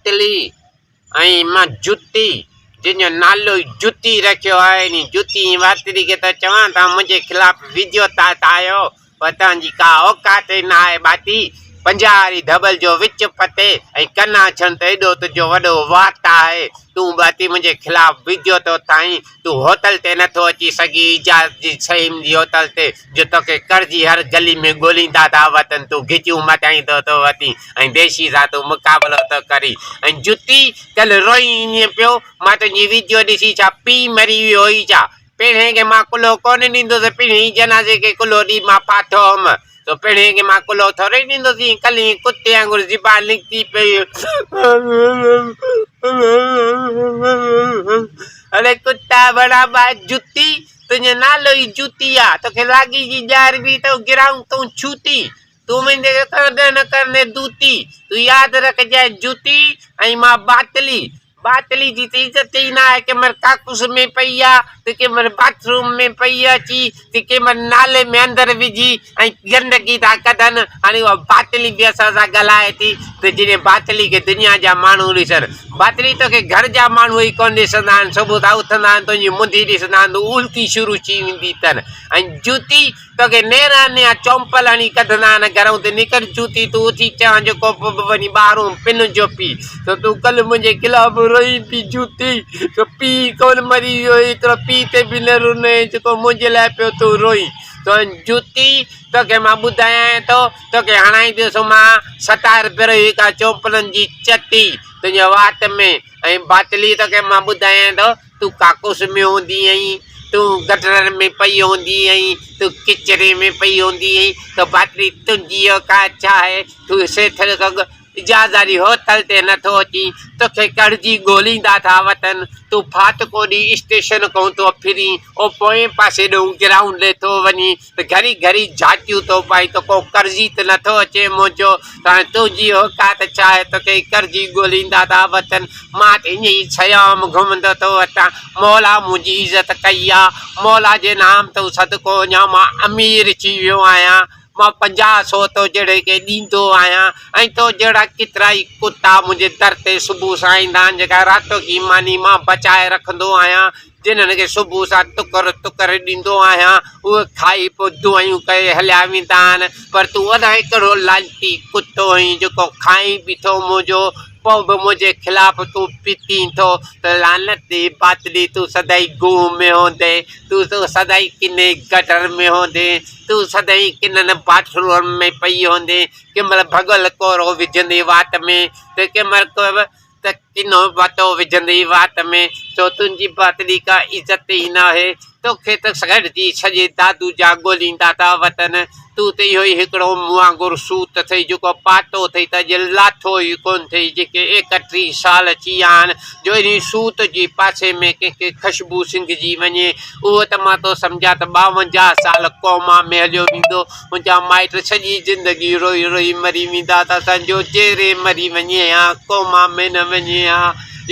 باتلي ۽ مان جتي جنهن جو نالو ئي جتي رکيو آهي انهي جتي ۽ باتلي کي ٿو چوان توهان منهنجي خلاف ويڊيو ٿا ٺاهيو پر توهان جي ڪا اوقات ئي نه آهي ٻاتي پنجاهه واري ڌٻل جو وچ پتي ۽ ڪنا ڇڻ ته ايڏو تنهنجو وڏو وات آهي تون ٻاتي منهنجي خلاف ويڊيو ٿو ٺاهين تون هوٽل تي نٿو اچي سگهين اعجاز جي سهيم جي هوٽل تي جو توکي قرضي هر گلي ۾ ڳوليندا ٿا وتن تون گهچيون مچائيندو ٿو وتين ۽ ديشي سان تون مقابلو ٿو ڪرين ۽ جتي ڪلهه روئين ائين پيو مان تنهنجي ويڊيو ڏسي ڇا پيء مري ويو هئي ڇا پهرين کي مان ڪلهو ڪونه ڏيندس پهرين جنازي کي ڪلهو ڏئي مان ڦاٿو هوم سو پهرين کي مان ڪلهو ٿورئي ڏيندس ائين ڪلهه ائين ڪتي وانگر زبان نڪتي پئي اڙي ڪتا بڻا با جتي تنهنجو نالو ئي جتي آ توکي لاڳي جي ڄار به ته گرائون تون ڇوتي تون منهنجي کي ڪڏهن نه ڪرندين دوتي تون ياد رکجانء جتي ۽ مان باطلي باطلي جي ته عزت ئي نه آهي، ڪنهن مهل ڪاڪوس ۾ پئي آ ته ڪنهن مهل باٿ روم ۾ پئي اچي ته ڪنهن مهل نالي ۾ اندر وجهي ۽ گندگي ٿا ڪڍن. هاڻي اها باطلي به اسان سان ڳالهائي ٿي ته جڏهن باطلي کي دنيا جا ماڻهو ڏسن. باطلي توکي گهر جا ماڻهو ئي ڪونه ڏسندا آهن، صبح سان اٿندا آهن تنهنجي منڌي ڏسندا آهن ته الٽي شروع ٿي ويندي اٿن ۽ جوتي توکي نيرا نيا چونپل هڻي ڪڍندا آهن گهرئون ته نڪر جوتي تون اٿي چانهه جو ڪوپ به وڃي ٻاهرون پن جو پي سو تون ڪلهه منهنجي خلاف روئين پي جوتي سو پيء ڪونه مري ويو ايترو پيء تي به نه رنئين جيڪو منهنجي لاء پيو تون روئين سو جوتي توکي مان ٻڌايانء ٿو توکي هڻائيندس مان ستار پري هڪ چونپلن جي چٽي تنهنجي وات ۾ ۽ باطلي توکي مان ٻڌايانء ٿو تون ڪاڪوس ۾ هوندي هئين، تون گٽرن ۾ پئي هوندي هئين، تون ڪچري ۾ پئي هوندي هئين ته باطلي تنهنجي اوقات ڇا آهي؟ تون سيٺ کان اجازت واري هوٽل تي نٿو اچين، توکي ڪڙجي ڳوليندا ٿا وتن، تون ڦاٽڪو ڏي اسٽيشن کان ٿو ڦرين، او پوئين پاسي ڏانهن گرائونڊ ڏي ٿو وڃين، ته گهري گهري جهاتيون ٿو پائين ته ڪو قرضي ته نٿو اچي منهنجو ته هاڻي تنهنجي اوقات ڇا آهي توکي قرضي ڳوليندا ٿا وتن مان ته ائين ئي سيام گهمندو ٿو وتان مولا منهنجي عزت ڪئي آ مولا جي نام تون صدقو وڃان مان امير ٿي ويو آهيان مان پنجاهه سو تو جهڙي کي ڏيندو آهيان ۽ تو جهڙا ڪيترائي ڪتا منهنجي در تي صبح سان ايندا آهن جيڪا راتوڪي ماني مان بچائي رکندو آهيان جنھن کي صبح سان ٽڪر ٽڪر ڏيندو آھيان، اھي کائي پوء دعائون ڪري ھليا ويندا آھن، پر تون الائي ڪھڙو لعنتي ڪتو آھين جيڪو کائين به ٿو منھنجو، پوء به منھنجي خلاف تون پٽين ٿو ته لعنت ٿي باطلي تون سدائين گونھ ۾ ھوندين، تون سدائين ڪنھن گٽر ۾ ھوندين، تون سدائين ڪنھن باٿروم ۾ پئي ھوندين، ڪنھن مھل ڀڳل ڪورو وجھندين وات ۾ ته ڪنھن مھل ته ڪنو وتو وجهندئي وات ۾، سو تنهنجي باطلي ڪا عزت ئي ناهي. توکي ته سگهڙجي سڄي دادو جا ڳوليندا ٿا وتن. تون ته اهو ئي هڪڙو مون وانگر سوت اٿئي، جيڪو پاتو اٿئي ته اڄ لاٿو ئي ڪونه اٿئي. جيڪي 31 سال ٿي ويا آهن، جو انهي سوت جي پاسي ۾ ڪنهن کي خشبو سنگهجي وڃي، اهو ته مان ٿو سمجهان ته 52 سال ڪوما ۾ هليو ويندو. منهنجا مائٽ سڄي زندگي روئي روئي مري ويندا ته اسان جو جيئري مري وڃي ها ڪوما ۾ نه وڃي ها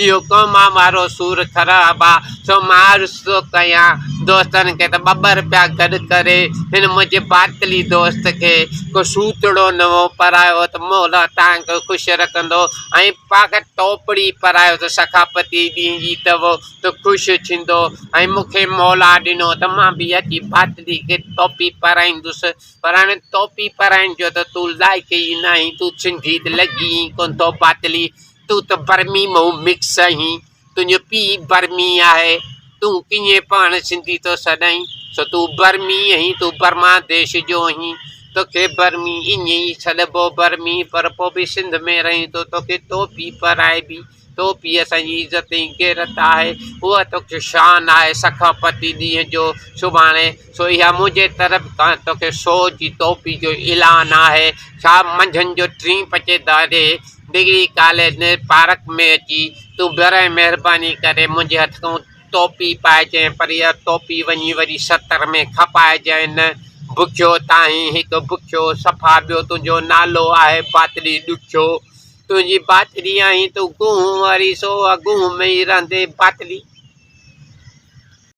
اهو ڪوما وارو سور خراب آ سو مان عرض ٿو ڪيان دوستن کي ته ٻه ٻه رپيا گڏ ڪري هن منهنجي باطلي دوست کي ڪو سوتڙو نئون پرايو ته مولا توهان کي خوش رکندو ۽ پاڪ ٽوپڙي پرايو ته سخاپتي ڏينهن جي ته ته خوش ٿيندو ۽ مون کي مولا ڏنو ته مان به اچي باطلي کي ٽوپي پارائيندس پر هاڻي ٽوپي پارائڻ جو ته تون لائق ئي ناهين تون سنڌي ته لڳين ئي ڪونه ٿو باطلي تون ته برمي مئون مڪس آهين تنهنجو پيء برمي آهي تون ڪيئن پاڻ سنڌي ٿو سڏائين سو تون برمي آهين تون برما ديش جو آهين توکي برمي ائين ئي سڏبو برمي پر پوء به سنڌ ۾ رهين ٿو توکي ٽوپي پارائبي. ٽوپي اسان جي عزت ۽ غيرت آهي، اها توکي شان آهي سخاپتي ڏينهن جو سڀاڻي، سو اها منهنجي طرف کان توکي سو جي ٽوپي جو اعلان آهي. ڇا منجهند جو ٽين پچي ڌاري ڊگري ڪاليج پارڪ ۾ اچي تون براء مهرباني ڪري منهنجي هٿ کان ٽوپي پائجانء پر اها ٽوپي وڃي وري ستر ۾ کپائجانء نه. بکيو تاهين هڪ بکيو صفا ٻيو تنهنجو نالو آهي باطلي ڏکيو. تنهنجي باطلي آهين تون گونهه واري سو اها گونهه ۾ ئي رهندين باطلي.